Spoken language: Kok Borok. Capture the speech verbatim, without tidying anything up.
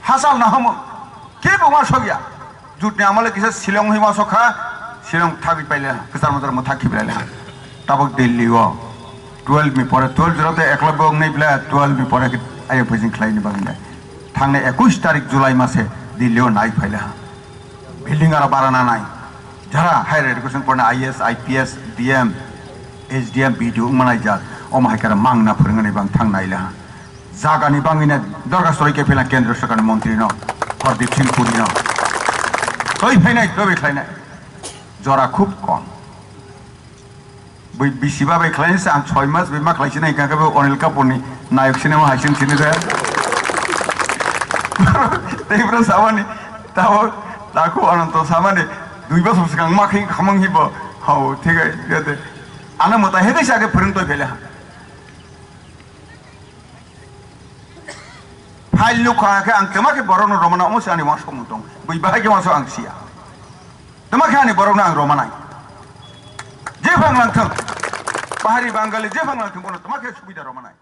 Hachal na homo. Kebo ma sokya. Jutni amale kisa Shillong hi ma sokha. Shillong thagwi paile ha. Kwchar mwchar mwthak khibi laile ha. Tabok Delhi o twelve ni pore, twelve jora te ekla bok nei bla, twelve ni pore khe ayo phaising khlai ni bagwi nai. Thangnai ekush tarik July mase Delhi o nai phaile ha. Building aro barana nai. Jara higher education porna I A S, I P S, D M, S D M, B D O wngma nai jak. Omo hai khe aro mangna phwrwngani bang thang nai le ha. Jagani bangwino dorkha soroi khe phela kendro sorkarni montrino, Hardip Singh Purino. Twi phainai, twi khlainai. Jora khub kom. Bui bisi ba bai khlainai se ang soi mas bai ma khlai sinai kha khe bo Anil Kapoor ni nayok sinai ma hai sing sini de. Tei bro samani, tabo, tako Ananto samani, dui bosor swkang ma khe khamang hibo. Hao, thik hai, thik hai. Ano mota he kaisa age phwrwng twi phele ha. File nukha khe ang twma khe borokno romana omo se ani uansukmung tong. Bui bahai khe uansuk ang siya. Twma khe ani borokno ang romanai. Jephang langthang. Pahari Bangali jephang langthang bono twma khe subida romanai.